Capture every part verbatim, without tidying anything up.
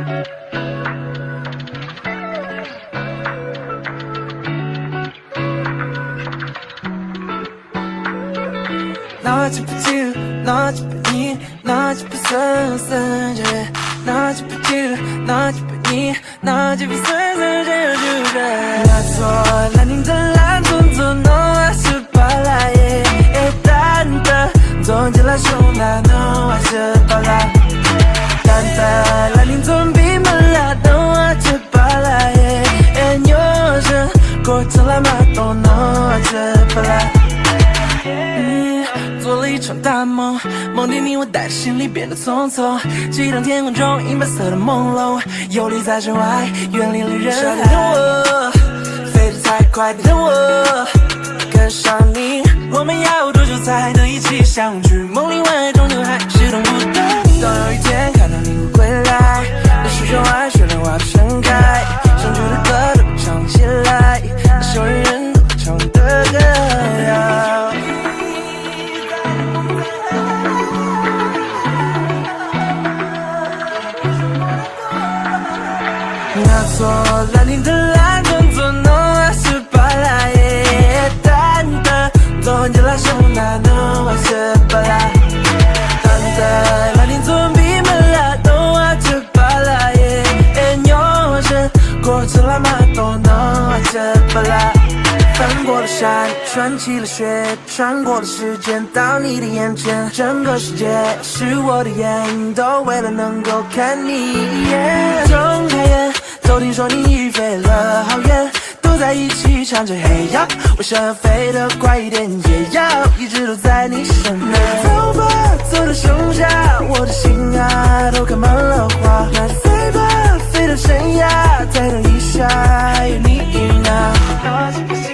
ནག་ཅིག་པ་གཅིག་ནག་ཅིག་པ་གཉིས། ནག་ཅིག་པ་གསུམ་གསུམ་བཞི་བཞི། ནག་ཅིག་པ་གཅིག་ནག་ཅིག་པ་གཉིས། ནག་ཅིག་པ་གསུམ་གསུམ་བཞི་བཞི་བཞི། ང་ཚོ་ལ་ནི་འདི་ལ་འཛོམས་འཛོམས་ནོར་བ་ཞིག་པ་ལ་ཡེ། ཨེ་ཏན་ཏན་འཛོམས་ཅི་ལ་ཤོང་ན་ནོར་བ་ཞིག་པ་ལ། ཏན་ཏན་ལ་ནི་འཛོམས་པའི་མི་ལ་ནོར་བ་ཞིག་པ་ལ་ཡེ། ཨེ་ཉོ་ཞིག་གོ་ཅི་ལ་མ་གཏོང་ནོར་བ་ཞིག་པ་ལ། ཙོ་ལི་ཆང་ཏ་མོ། མོ་ནི་ནི་བ་ད་ཤིན་ལི་བེ་ན་ཚོང་ཚོ། ཅི་རང་ཐེན་ངོ་འཇོང་ཨིན་པ་ས་ར་མོང་ལོ། ཡོ་ལི་ཟ་ཞིང་བ་ཡོན་ལི་ལི་ར། ཤ་ལི་ནོ། ཧྥེ་རི་ཚའི་ཁོའི་ནོ། 跟上你，我们要多久才能一起相聚？梦里外中就还是懂不懂。总有一天看到你会归来，那时候爱雪莲花盛开，想去的歌都唱起来，那首人人都唱的歌谣。 ང་ཚོ་ལ་ནི་འདི་ལ་འདུ་འཛོམས་ནོར་བ་ཞིག་པ་ལ་ཡེ། ཏན་ཏན་འཛོམས་ཅི་ལ་ཤོང་ན་ནོར་བ་ཞིག་པ་ལ། ཏན་ཏན་ལ་ནི་འཛོམས་པའི་མི་ལ་ནོར་བ་ཞིག་པ་ལ་ཡེ། ཨེ་ཉོ་ཞིག་གོ་ཅི་ལ་མ་གཏོང་ནོར་བ་ཞིག་པ་ལ། 翻过了山，穿起了雪， 穿过了时间，到你的眼前，整个世界是我的眼影，都为了能够看你一眼。睁开眼，头顶说你已飞了好远，躲在一起唱着黑夜，为什么飞得快一点也要一直都在你身边？走吧，走到盛夏，我的心啊都开满了花。那飞吧，飞到山崖，再等一下，有你一秒。那是不是，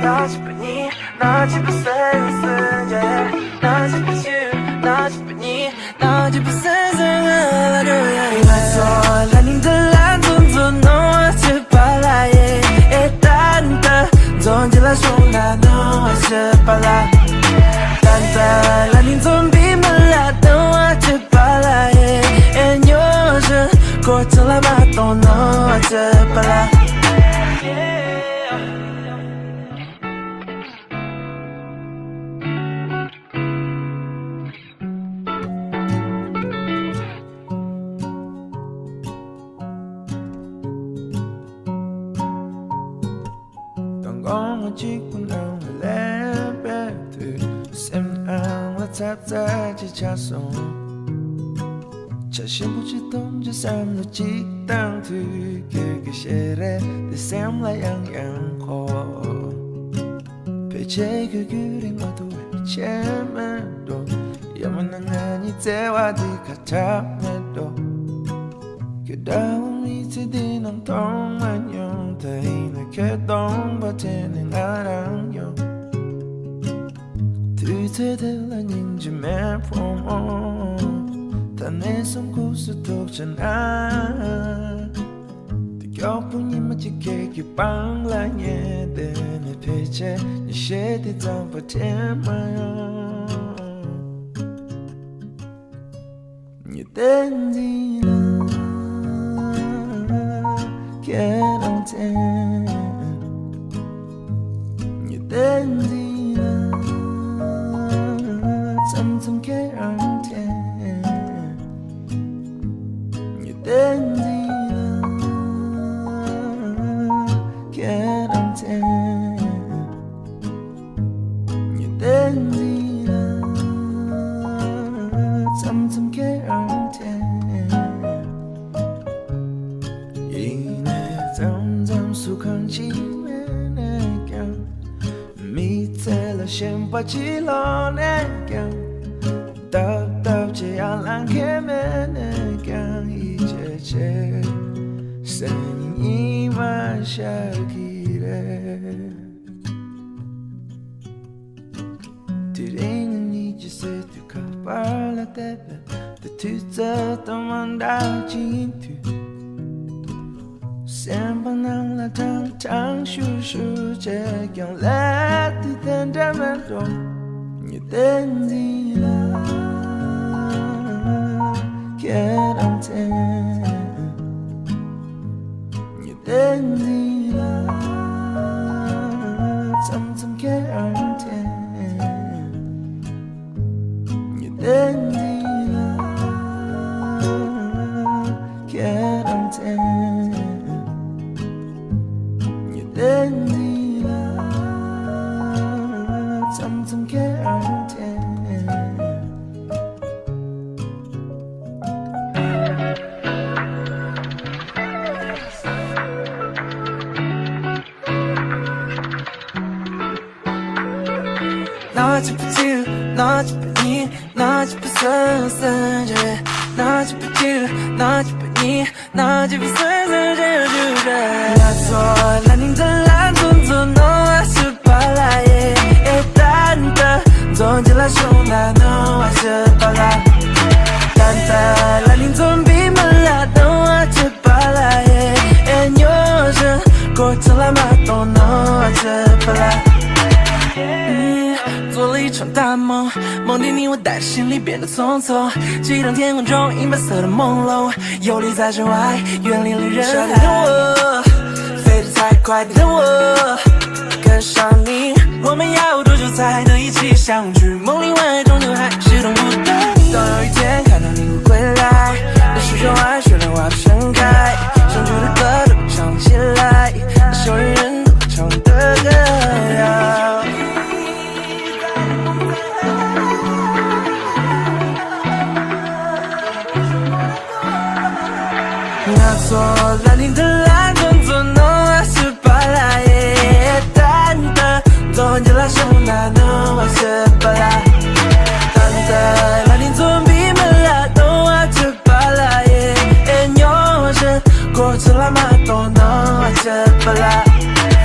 那是不是你？ ནག་ཅིག་པ་སེ་སེ་ཡེ། ནག་ཅིག་པ་གཅིག་ནག་ཅིག་པ་གཉིས། ནག་ཅིག་པ་སེ་སེ་ཡེ། ང་ཚོ་ལ་ནི་འདི་ལ་འཛོམས་འཛོམས་ནོར་བ་ཞིག་པ་ལ་ཡེ། ཨེ་ཏན་ཏན་འཛོམས་ཅི་ལ་ཤོང་ན་ནོར་བ་ཞིག་པ་ལ། ཏན་ཏན་ལ་ནི་འཛོམས་པའི་མི་ལ་ནོར་བ་ཞིག་པ་ལ་ཡེ། ཨེ་ཉོ་ཞིག་གོ་ཅི་ལ་མ་གཏོང་ནོར་བ་ཞིག་པ་ལ། མདང་དགོང་མོ་གཅིག་པུ་ནང་ལ་སླེབས་པའི་དུས། སེམས་ནང་ལ་ཚ་ཚ་ཅིག་ཆགས་སོང་། ཆ་ཞིམ་པོ་ཅིག་འཐུང་བྱེད་བསམ་བློ་ཅིག་བཏང་དུས། ཁྱོད་ཀྱི་ཞལ་རས་དེ་སེམས་ལ་ཡང་ཡང་འཁོར། ཕལ་ཆེར་ཁྱོད་ཁྱོད་རིག་མ་ཐུབ་པའི་ཆེ་མེད་འགྲོ། ཡང་མིན་ན་ང་གཉིས་བརྩེ་བ་འདི་ཁ་གྲག་མེད་འགྲོ། ཁྱོད་འདྲ་བོ་མི་ཚེ་འདི་ནང་མཐོང་མ་མྱོང་། ད་ཡིན་ན་ཁྱོད་སྟོང་པ་དྲན་ནས་ང་རང་ཡོང་། དུས་ཚོད་དེ་ལ་སྙིང་རྗེ་མེད་ཕོ་མོ། ད་ནས་བཟུང་ཁུག་སུ་ཐུག་བྱས་ན། དེ་མགྱོགས་པོ་ཉི་མ་གཅིག་ཁྱེད་ཀྱི་པང་ལ་ཉལ་བསྡད་ནས། ཕལ་ཆེར་ཉིན་ཤས་དེ་ཙམ་པ་དྲན་མ་ཡོང་། ཉི་ཟླ་འདི་ལ་ཁྱེད་རང་མཚན། ཉི་ཟླ་འདི་ལ་མཚམས་མཚམས་ཁྱེད་རང་དྲན། ཉི་ཟླ་འདི་ལ་ཁྱེད་རང་མཚན། ཉི་ཟླ་འདི་ལ་མཚམས་མཚམས་ཁྱེད་རང་དྲན། ཡིན་ནའི་མཚམས་མཚམས་སུ་གང་ཅི་མེད་ནས་ཀྱང་། མི་ཚེ་ལ་ཞེན་པ་ཅིག་ལོག་ནས་ཀྱང་། ལྟབ་ལྟབ་བྱེད་ཡ་ལང་ཁེ་མེད་ནས་ཀྱང་། ཡིད་ཆེས་བྱེད་སེམས་ཉིད་མ་ཤར་གི་རེད། དེ་རིང་ཉིད་ཀྱི་སེ་དུས་ཁ་པར་ལ་བལྟས་པས། དེ་དུས་ཚོད་དང་མ་འདྲ་ཅིག་ཡིན་དུས། སེམས་པ་ནང་ལ་ཀྲང་ཀྲང་ཤུར་ཤུར་བྱས་ཀྱང་། ལས་དེ་དེ་འདྲ་མེད་འགྲོ། ཉི་ཟླ་འདི་ལ་ཁྱེད་རང་མཚན། ཅི་པ་ཅི་ན་ཅི་པ་ཉི་ན་ཅི་པ་སན་སན་ཇེ་ན་ཅི་པ་ཅི་ན་ཅི་པ་ཉི་ན་ཅི་པ་སན་སན་ཇེ་ཇུ་ཇེ། ང་ཚོ་ལ་ནི་འདི་ལ་འཛུམ་འཛུམ་ནོ་ཨ་ཤི་པ་ལ་ཡེ་ཨེ་ཏན་ཏན་འཛོམས་ཀྱི་ལ་ཤོང་ན་ནོ་ཨ་ཤི་པ་ལ། ཏན་ཏན་ལ་ནི་འཛོམས་པའི་མི་ལ་ནོ་ཨ་ཤི་པ་ལ་ཡེ་ཨེ་ཉོ་ཤི་གོ་ཆ་ལ་མ་གཏོང་ནོ་ཨ་ཤི་པ་ལ།做了一场大梦，梦里你我带着行李变得匆匆，机场天空中银白色的梦楼，有你在身外，远离了人海。我飞得太快的我，跟上你，我们要多久才能一起相聚？梦里晚安终究还是等不到你。当有一天看到你会归来，你手中爱雪莲花盛开，想唱的歌都唱起来，那首人人都唱的歌谣。 ང་ཚོ་ལ་ནི་འདི་ལ་འཛུམ་འཛུམ་ནོ་ཨ་ཤི་པ་ལ་ཡེ་ཏན་ཏན་འཛོམས་ཀྱི་ལ་ཤོང་ན་ནོ་ཨ་ཤི་པ་ལ། ཏན་ཏན་ལ་ནི་འཛོམས་པའི་མི་ལ་ནོ་ཨ་ཤི་པ་ལ་ཡེ་ཨེ་ཉོ་ཤི་གོ་ཆ་ལ་མ་གཏོང་ནོ་ཨ་ཤི་པ་ལ།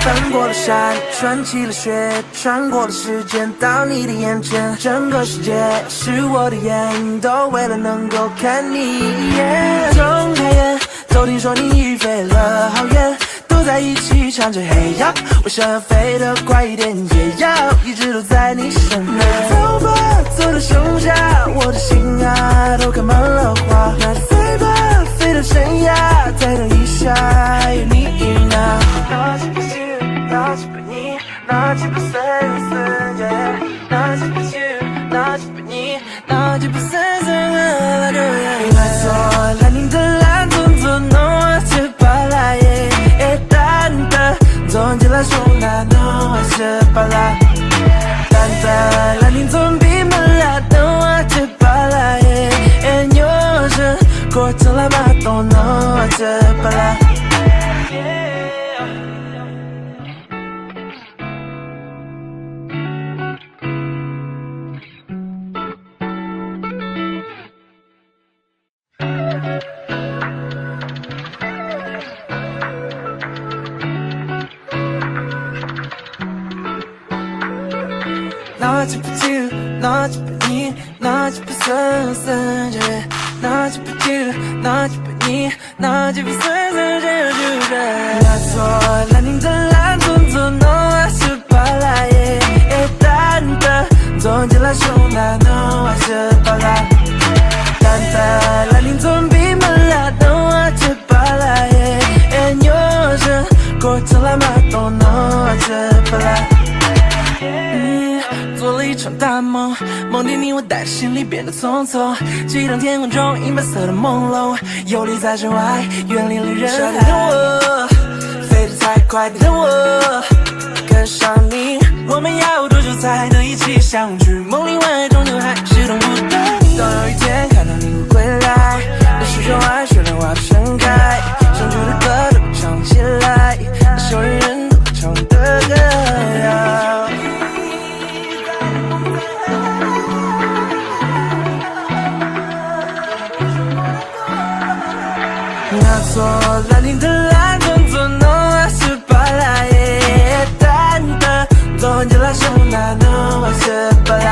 翻过了山，穿起了雪， 穿过了时间，到你的眼前，整个世界是我的眼影，都为了能够看你一眼。睁开眼，都听说你已飞了好远，躲在一起唱着黑夜，我想要飞得快一点，也要一直都在你身边。走吧，走到盛夏，我的心啊都开满了花。那就飞吧，飞到山崖，再等一下，有你一秒。那是不是，那是不是？ ན་ཅི་པ་སན་སན་ཇེ་ན་ཅི་པ་ཅི་ན་ཅི་པ་ཉི་ན་ཅི་པ་སན་སན་ཇེ་ང་ཚོ་ལ་ནི་འདི་ལ་འཛུམ་འཛུམ་ནོ་ཨ་ཤི་པ་ལ་ཡེ་ཨེ་ཏན་ཏན་འཛོམས་ཀྱི་ལ་ཤོང་ན་ནོ་ཨ་ཤི་པ་ལ། ཏན་ཏན་ལ་ནི་འཛུམ་པའི་མི་ལ་ནོ་ཨ་ཤི་པ་ལ་ཡེ་ཨེ་ཉོ་ཤི་གོ་ཆ་ལ་མ་གཏོང་ནོ་ཨ་ཤི་པ་ལ། 那几不急，那几不急，那几不生生结，那几不急，那几不急。 ང་ཚོ་ལ་ནི་འདི་ལ་འཛུམ་འཛུམ་ནོ་ཨ་ཤི་པ་ལ་ཡེ་ཨེ་ཏན་ཏན་འཛོམས་ཀྱི་ལ་ཤོང་ན་ནོ་ཨ་ཤི་པ་ལ། ཏན་ཏན་ལ་ནི་འཛུམ་པའི་མི་ལ་ནོ་ཨ་ཤི་པ་ལ་ཡེ་ཨེ་ཉོ་ཤི་གོ་ཆ་ལ་མ་གཏོང་ནོ་ཨ་ཤི་པ་ལ། 做了一场大梦，梦里你我带着行李变得匆匆，机场天空中银白色的梦楼， 游离在身外，远离了人海。 我，飞得太快的我，跟上你，我们要多久才能一起相聚？梦里晚安终究还是等不到你。当有一天看到你会归来，那手中爱雪莲花盛开，想唱的歌都唱起来，那首人人都唱的歌谣。 ང་ཚོ་ལ་ནི་འདི་ལ་འཛུམ་འཛུམ་ནོ་ཨ་ཤི་པ་ལ་ཡེ་ཏན་ཏན་འཛོམས་ཀྱི་ལ་ཤོང་ན་ནོ་ཨ་ཤི་པ་ལ།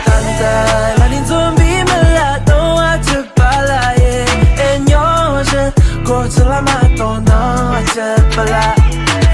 ཏན་ཏན་ལ་ནི་འཛུམ་པའི་མི་ལ་ནོ་ཨ་ཤི་པ་ལ་ཡེ་ཨེ་ཉོ་ཤི་གོ་ཆ་ལ་མ་གཏོང་ནོ་ཨ་ཤི་པ་ལ།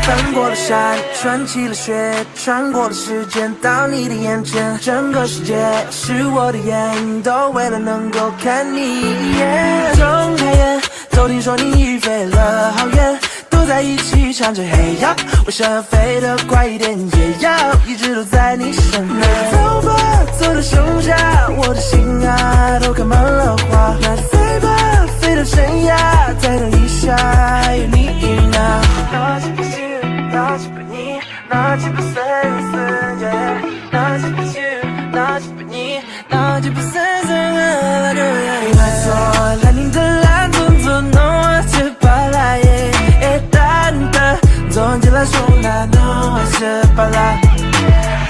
翻过了山，穿起了雪， 穿过了时间，到你的眼前，整个世界是我的眼影，都为了能够看你一眼。睁开眼，都听说你已飞了好远，躲在一起唱着黑夜，我想要飞得快一点，也要一直都在你身边。走吧，走到盛夏，我的心啊都开满了花。那就飞吧，飞到山崖，再等一下，有你一秒。那是不是，那是不是你？ ང་ཚོ་ལ་ནི་འདི་ལ་འཛུམ་འཛུམ་ནོ་ཨ་ཤི་པ་ལ་ཡེ་ཨེ་ཏན་ཏན་འཛོམས་ཀྱི་ལ་ཤོང་ན་ནོ་ཨ་ཤི་པ་ལ།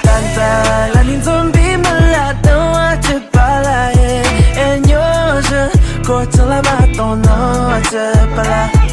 ཏན་ཏན་ལ་ནི་ don't know what to believe.